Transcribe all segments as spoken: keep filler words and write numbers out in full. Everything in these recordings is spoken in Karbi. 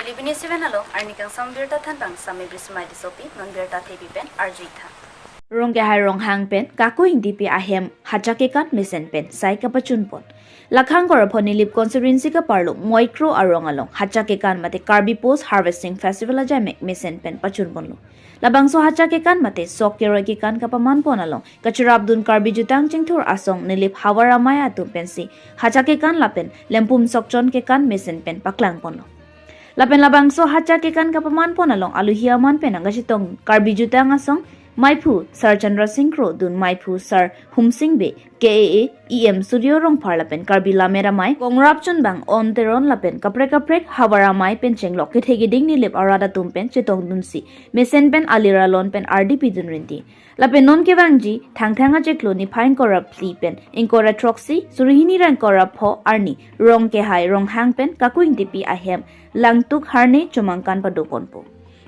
Nilip News Seven along arni kangsam birta thanpang Sami Brismai Tissopi, non birta thepi pen arju-ik tha. Rongkehai Ronghang pen Kaku Ingtipi ahem Hacha Kekan mesen pen sai kapachunpon. Lakhang Korapho Nilip constituency kaparlo Moikro arong along Hacha Kekan mate Karbi Post Harvesting Festival ajaimek mesen pen pachunponlo. Labangso Hacha Kekan mate sok keroi kekan kapamanpon along kachirapdun Karbi Jutang Chingthur Asong Nilip Havar Amei atum pensi Hacha Kekan lapen Lempum Sokchon Kekan mesen pen paklangponlo. Lapen labangso Hacha Kekan kapamanpon along aluhi aman pen nangkachetong Karbi Jutang Asong Meiphu Sar Chandra Sing Kro dun Meiphu Sar Humsing Bey, K A A E M Surjo Rongphar lapen Karbi Lammet Amei Kongrap Chunbang On Teron lapen kaprek kaprek Havar Amei pen chenglok kethe keding Nilip arat atum pen chetongdunsi mesen pen alir alon pen ardi pidun rinti. Lapen non kevangji Thangthang achiklo niphai ingkoi ra phli pen ingkoi ra throksi suri hini ra ingkoi ra pho arni Rongkehai Ronghang pen Kaku Ingtipi ahem Langtuk Harne Chomangkan padoponpo.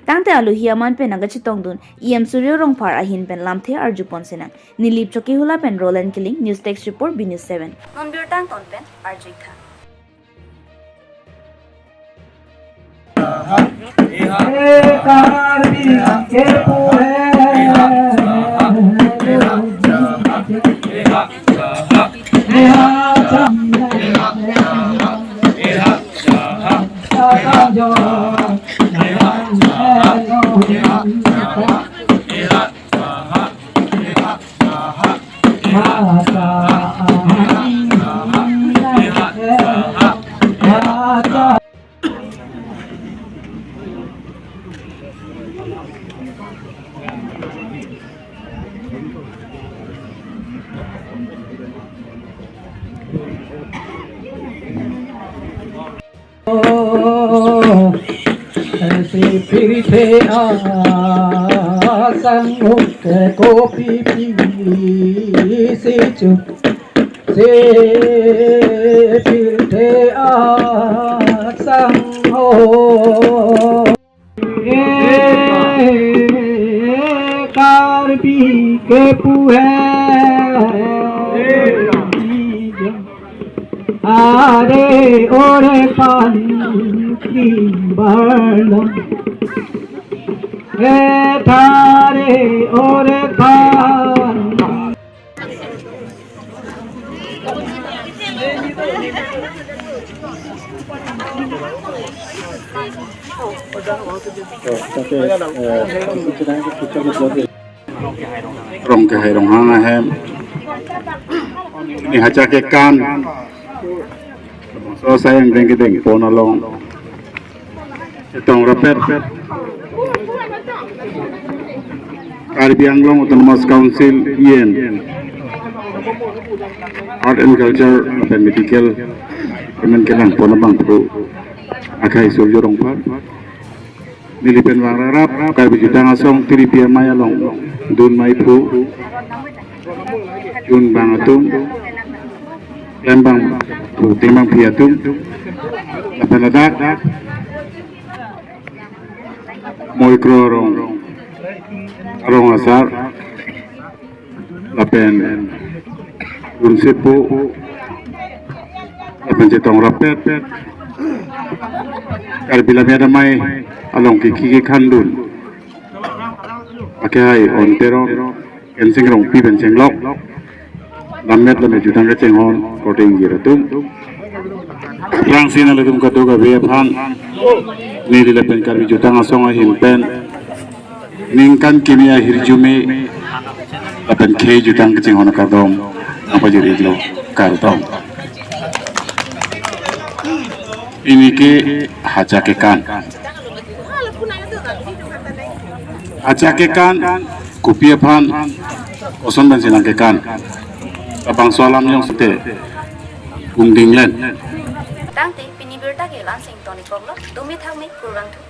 Tangte aluhi aman pen nangkachetongdun E M Surjo Rongphar ahin pen lamthe arjupon sinang. Nilip Chokihola pen Roland Killing, News Desk Report, B News Seven. Non birta angton pen arju-ik tha. Ese pirthe asang hok kopi pi si chu, se pirthe asang hok. Karbi kepu hai. Are ore pan kimbarlo. He thare ore pan. Rongkehai Ronghang ahem. Neli Hacha Kekan. So sayang deng kedeng pon along. Chetong rapet Karbi Anglong Autonomous Council E N, Art and Culture lapen Medical Department kelang pon abangphu akhai Surjo Rongphar. Neli pen vang rarap Karbi Jutang Asong Tiripi Amei along dun meiphu, dun bang atum, klembangphu, klembangpi atum, lapen ladak Moikro arong, arong asar, lapen dun sepo, lapen chetong rapet Karbi Lammet Amei along kiki kekhandun akhai On Teron, Kensing Rongpi pen chenglok, lammet lammet jutang kachinghon korte ingjir atum. Aphrangsi nanglitum kadokave aphan neli lapen Karbi Jutang Asong ahin pen ningkan kimi ahirjume lapen khei jutang kachinghon akardom nangpajir-iklo, kardom. Pini ke Hacha Kekan. Hacha Kekan kopi aphan, koson pensi nangkekan, labangso alam jongsi te ungdinglen. Tangte pini birta ke la-an si ingtonikoklo, dome thakme, kurvangthu.